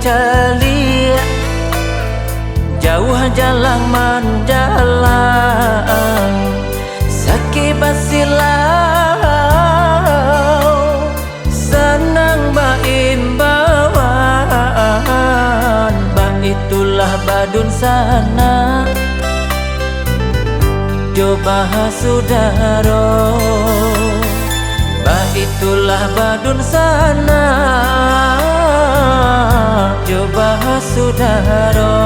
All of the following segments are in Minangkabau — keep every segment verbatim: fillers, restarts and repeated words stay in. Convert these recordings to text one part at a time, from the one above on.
caliak, jauah jalang manjalang, sakik basilau, sanang baimbauan, baitulah badun sanak jo basudaro. Baitulah badun sanak jo basudaro.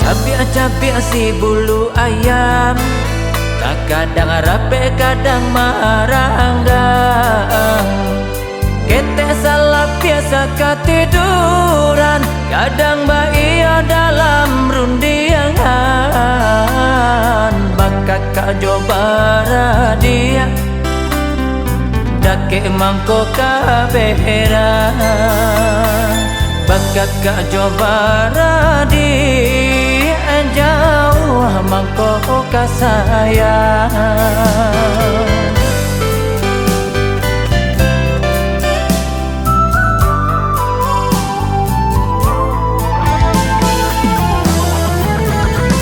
Cabiak-cabiak si bulu ayam, takadang rapek, kadang maranggang. Ketek salapiak sakatiduran, kadang baiyo dalam rundiangan. Bakakak jo baradiak, dakek mangko ka berang. Bakakak jo baradiak, jauah mangko ka sayang.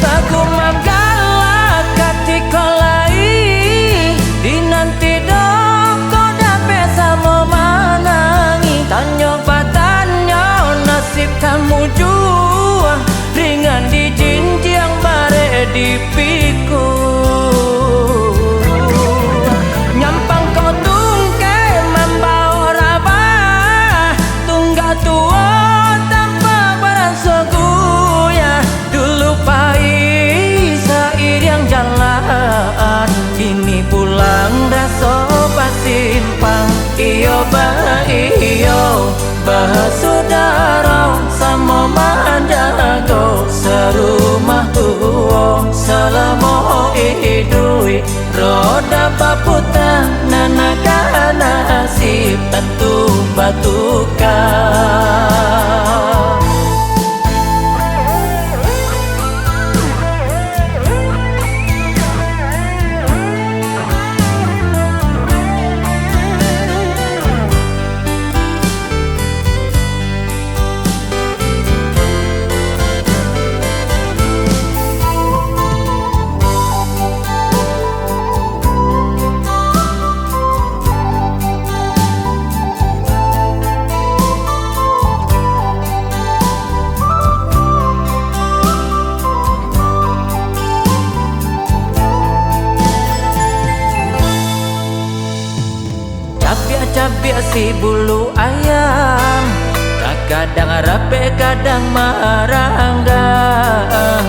Taguang galak katiko lai, dinanti doko dapek samo manangi. Tanyo batanyo nasib tamu jua, ringan dijinjiang, barek dipikua. Nyampang ko tungkek mambaok rabah, tunggak tuo tampak baraso guyah. Dulu pai sairiang jalan, kini pulang raso basimpang. Iyo baiyo basudaro, samo manjago sarumah tuo. Salamo iduik roda baputa, nan ka nasib tantu batuka. Cabiak-cabiak si bulu ayam, takadang rapek, kadang maranggang.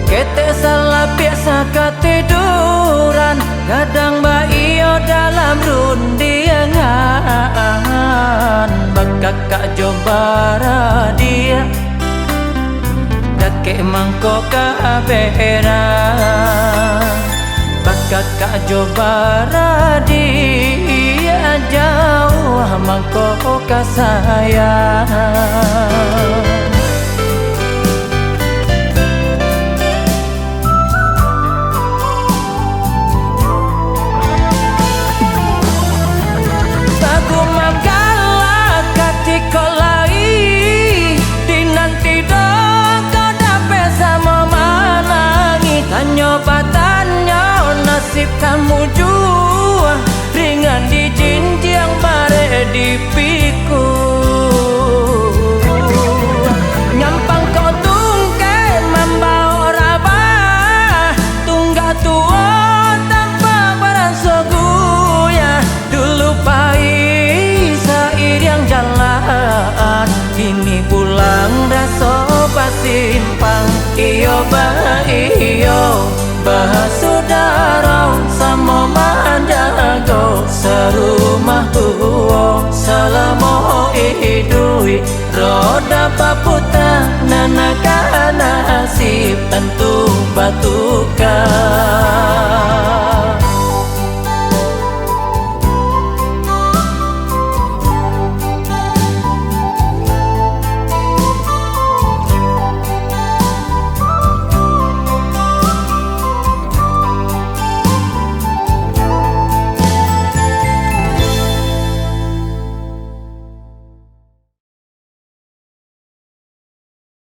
Ketek salapiak sakatiduran, kadang baiyo dalam rundiangan. Bakakak jo baradiak, dakek mangko ka berang. Bakakak jo baradiak, jauah mangko ka sayang. Taguang galak katiko lai, dinanti doko dapek samo manangi. Tanyo batanyo nasib tamu jua, ringan dijinjiang, barek dipikua. Nyampang ko tungkek mambaok rabah, tunggak tuo tampak baraso guyah. Dulu pai sairiang jalan, kini pulang raso basimpang. Iyo baiyo basudaro, samo manjago sarumah tuo. Salamo iduik roda baputa, nan ka nasib tantu batuka.